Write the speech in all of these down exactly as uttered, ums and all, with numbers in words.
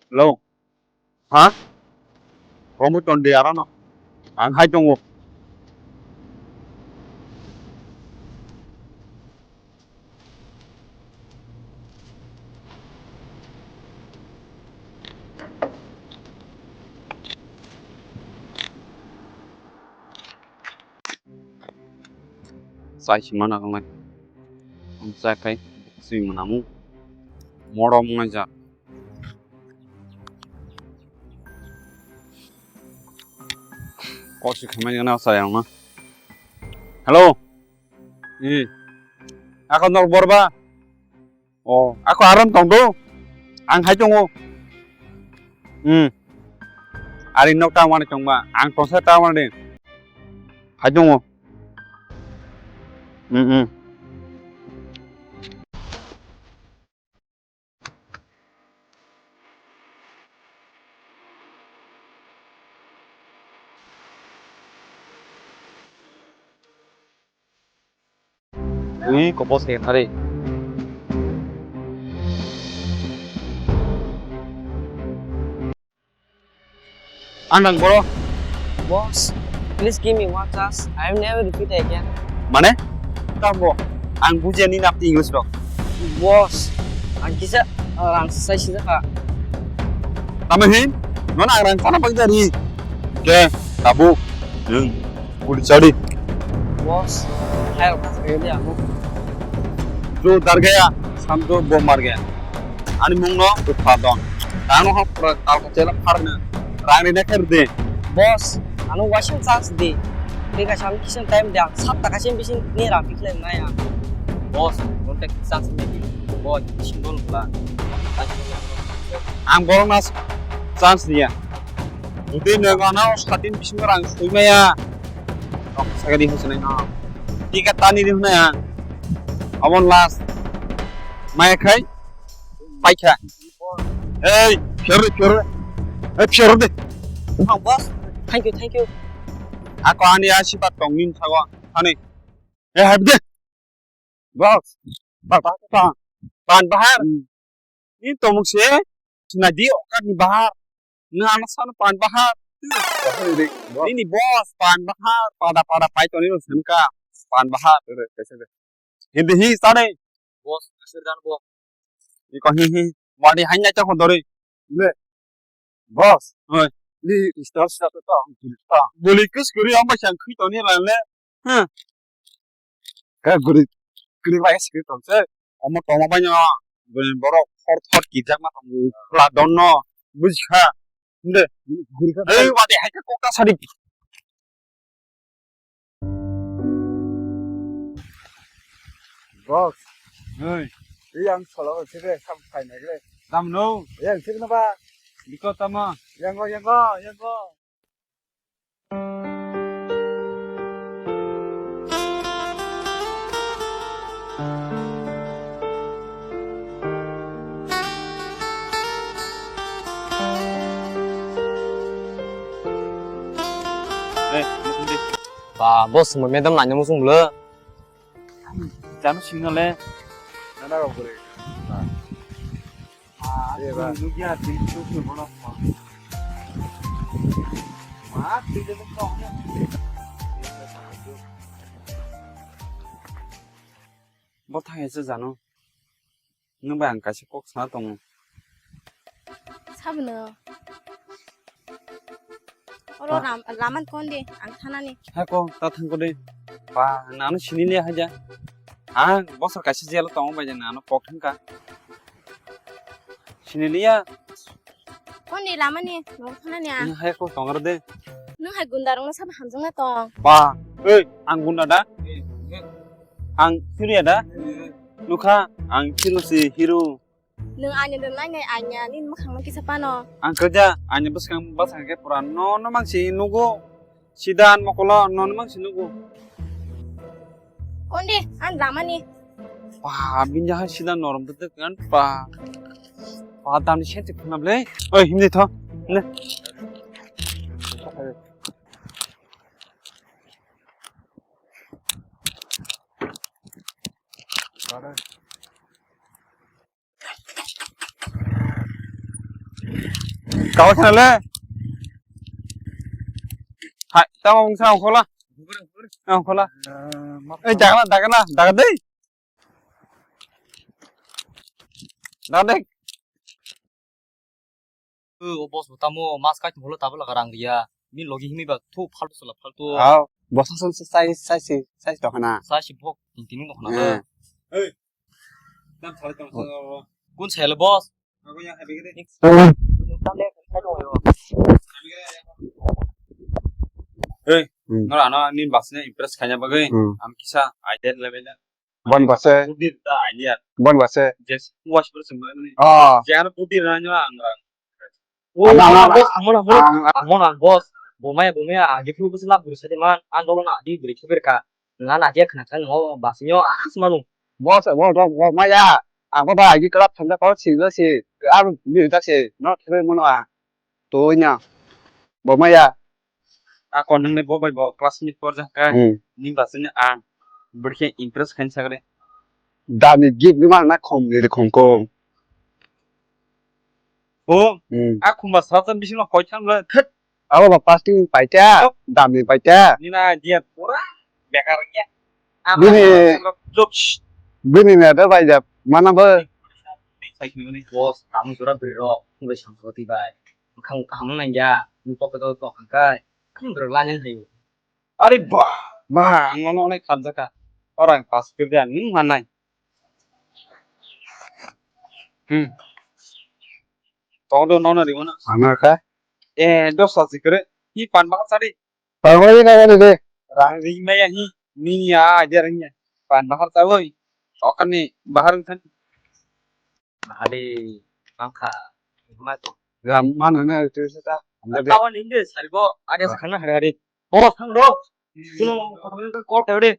Hello. Ha? Romwi ton de arano. Ang hai tongo. Chai sima naganai. Ang chai khai swi manamu. Morom ngai ja. Kosi khamai gana sa yang na. Hello. Eh. Ako nok borba. Oh, ako aram tong do. Ang hai tongo. Hmm. Ari nok ta mani tongma. Ang tongsa ta mani. Hai tongo. Hmm, hmm. Ui, kopos ke thari. Anang bro. Boss, please give me one chance. I will never repeat again. Mane? Tambo. Ang bujiya ni napti English rok. Boss, ang kisa, uh, rang sai sida ka. Tama hin? Mana ang rang sana bang jari. Ke, tabu. Nung. Kuli chari. Boss, hai rok kasi kaya dia aku. Jo dar gaya, samjo bo mar gaya. Ani mungno Utpadon. Tano ha pura kalka chela pharna. Rang ni nakher de. Boss, ano wasing chance de. Beka sam kisan time dia. Sab taka sim bisin ni rang pikle naya. Boss, don't take chance me. Boy, singol pula. Ang borok na chance niya. Jodi nwng ano satin bisingo rang sui maya, rok sagadi hwnwi swnai no. Ticket tani di hwnwi ang. Amon last. Maya khai, paikha. Ei, phiyar de, phiyar de. Ei, phiyar de. Oh, boss. Thank you, thank you. Ako ani asibat tong nin thago. Ani. Ei, hab de. Boss, ba, ba, ba, pan bahar. Hmm. Ni tomuk se, sina di okat ni bahar. Ni ana sana pan bahar. Bahar ni, boss. Nini boss, pan bahar, pada, pada, pai toni lo senka, pan bahar. Ere, kaise de. Hindi hi sare. Boss, kasir dan bo. Ni ko hi hi, mari hanya chakon dori. Le. Boss. Oi. Ni star star to ta, ta. Boli kus kuri amba sang khui toni la le. Hmm. Ka guri, guri bai sikri tong se. Omo tongma bai no. Guri borok thor thor kijak ma tongo. Pla don no. Bujikha. Inde. Guri ka. Ei, wadi hai ka kokta sadi. Boss. Oi. Ei ang solo sire sam khai na gre. Tam no. Ei ang sire na ba. Biko tama. Yango, yango, yango. Eh, mutung di. Ba, boss, mo madam nanya mutung bela. Janu single. Nana rok beri. Ah, iya, Pak. Nugya, di, di, di, bono. Ma, di, di, di, di. Bo thang ese jano. Nung bai ang kaisa kok sana tongo. Sabono. Oro ram, laman kon di, ang thanani. Hai ko, ta thang ko di. Ba, nano sini le haja. Ah, bosor kaisa jelo tongo bai jani, ano kok thangka. Siniliya. Kon di lamani, nong thanani a. Nung hai ko tongra de. Nung hai gunda rong sab hamjung na tong. Ba, ei, ang gunda da. Ang hero ya da. Nukha, ang hero si hero. Nung ani dong lai nai anya, nin mukhang no kisa pano. Ang kerja, anya bwskang bwskang ke pura no, no mang si nugo. Sida an mokolo nono mang si nugo. Konde, an lamani. Pa, binja hai sida norom tete kan pa. Pa, dan sente khuna ble. Oi, hindi tho. Ne. Kau khna le. Hai, tamo mungsa ongkhola. Ongkhola. Eh, dagna, dagna, daga dei. Daga dei. O boss bo tamo mas kai thumlo tabla garang riya. Ni logi himi ba thu faltu sala faltu. Aw, boss sa sa sai sai sai sai to khana. Sai si bok tini tini to khana. Eh. Hey. Tam thali tam sa. Kun sel boss. Aku yang habis gede. Hey, hmm, nora ano ni basnya impress kanya bagai. Hmm. Am kisa idea level. Bon base. Budir da idea. Bon base. Yes, was person ni. Ah. Jangan budir nanya ang. Oh, ama, ama, boss, ama, ama, ama, ama, boss. Bomaya, bomaya, agi phu bus lab bus de man, ang dolo na di beri kebir ka. Nga na dia kena kan ngo bas nyo as manu. Boss, bo, bo, bo, maya. Ang ba agi kelap thanda kau si lo si. Aru ni ta si, no thebe mono a. To nya. Bomaya. A kon nang ne bo bai bo classmate por ja ka. Hmm. Ni bas ni ang. Berke impress kan sagre. Dami gift ni mana khom ni khom ko. Bo, hmm, a khumba satan bising no hoi thang le, thet. Abo ba plastic ni paita, oh, dam ni paita. Ni na dia pura bekar ya. Bini, jokes. Bini na da bai da, mana ba? Sai ni boss, kamu jora biro, ngai samproti bai. Khang kamu nang ya, ni pok to to khang kai. Kamu biro lain hayu. Ari ba, ba, ang no no nai khamjaka. Orang pas kerja ni manai. Hmm. Tong do nono ri wano. Ano ka? Eh, dos sa sikre. Hi pan bakar sari. Pangwali na wali de. Rang ring maya hi. Ni ya aja ring ya. Pan bakar sa woi. Okan ni bahar kan. Hadi bangkha. Matu. Ram mano na itu sa. Kawan ini sari bo ada sakana hari hari. Oh, thang do. Kuno kau tahu deh.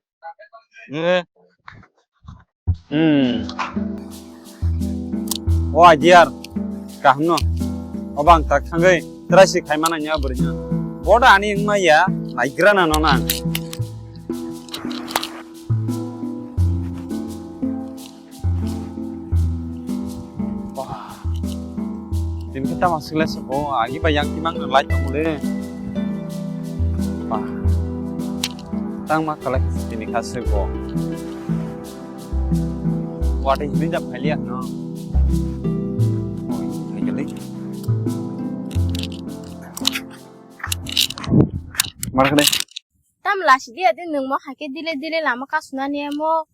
Eh. Hmm. O ajiar, kaham no. O bang tak thangwi, try si khai mana nya bwrwi no. Boda ani wngma ya, naigra na no na. Wah. Tini kita masuk les ko, agi ba yang timang no light ko le. Wah. Tang ma kalai tini kasih ko. Wate hini jap khalia no. Oi, hai kali. Mar kade. Tam lasi dia de nwng mo hai khe dile dile lama kasuna ni mo.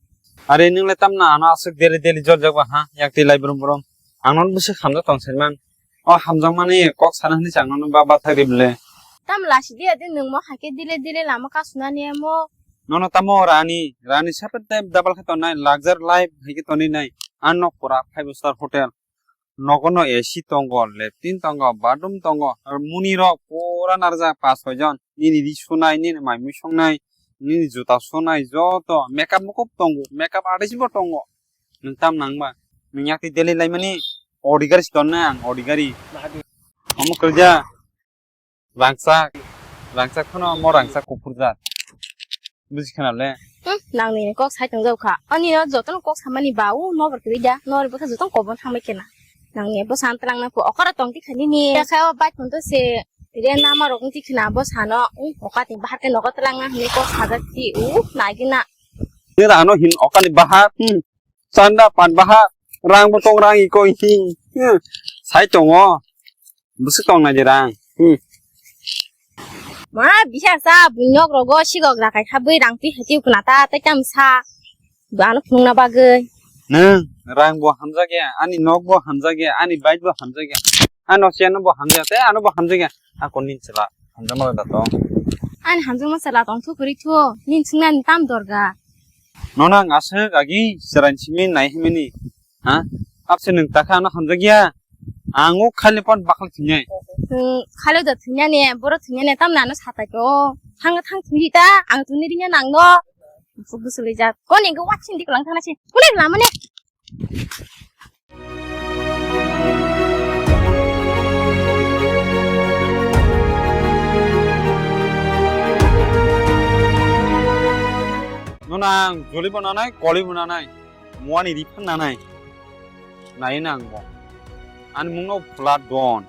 Are nwng le tam na ano aswk dele dele jor jak ba ha, yak twi lai brum brum. Ang non bwswk hamjak tong sai man. O hamjak mani kok sana hwnwi chang nono ba bathak ri bwle. Tam lasi dia de nwng mo hai khe dile dile lama kasuna ni mo. Nono tamo rani, rani sapet de double khe tonai, lakjar life hai khe tonwi nai. Ang nok pura five star hotel. Nogo no A C tongo, latrine tongo, bathroom tongo, muni rok pura narwkjak paanch choi jon. Nini ri sunai, nini mai mui songnai, nini juta sunai, joto makeup mukup tongo, makeup artist bo tongo. Nwng tam nang ba? Nwng yak twi deli lai mani, odigari si ton nai ang, odigari. Omo kwrwja. Rangchak, rangchak phano mo rangchak kuphur jat. Buji khna le. Hmm, nang ni kok sai tong jak kha. Ani no joto no kok samani ba u no bar kri da. No ri bwkha joto kobon thang bai kena. Nang ni bo san tlang na ko okara tong ti khani ni. Ya kha o bai tong to se. Ri na ma rok ti khna bo sano. Hmm, oka ti bahar ke nogo tlang na ni kok sajak ti u nai gina. Ni rano hin oka ni bahar. Hmm. Chanda pan baha rang bo tong rang iko hi. Hmm. Sai tongo. Bwswk tong nai de rang. Hmm. Ma bisa sa bunyok rogo sigok rakai kha bui rang twi hati ukna ta tai tam sa. Ba ano phunung na bagwi. Nang rang bo hamjak ya, ani nok bo hamjak ya, ani bike bo hamjak ya. Ano siyan bo hamjak ya, tei ano bo hamjak ya. Ako nin chela hamjak ma da tong. Ani hamjak ma chela tong thu kuri thu. Nin singna ni tam dorga. Nono ang aswk agi chwraini simi nai himani, ha? Abse nwng takha ano hamjakya? Ang o khali pon bakla thwinai. Nwng khali da thwinani, boro thwinani, tamni ano satai ko. Thang, thang thwini ta, ang thwini rinya nang no. Bwswk bwswk lijak. Koni go watching dik lang thana si. Kuni lamani. Nono ang jolibo nanai, kolibo nanai, muani riphan nanai. Nai nang bo. Ani mungno Pula Don.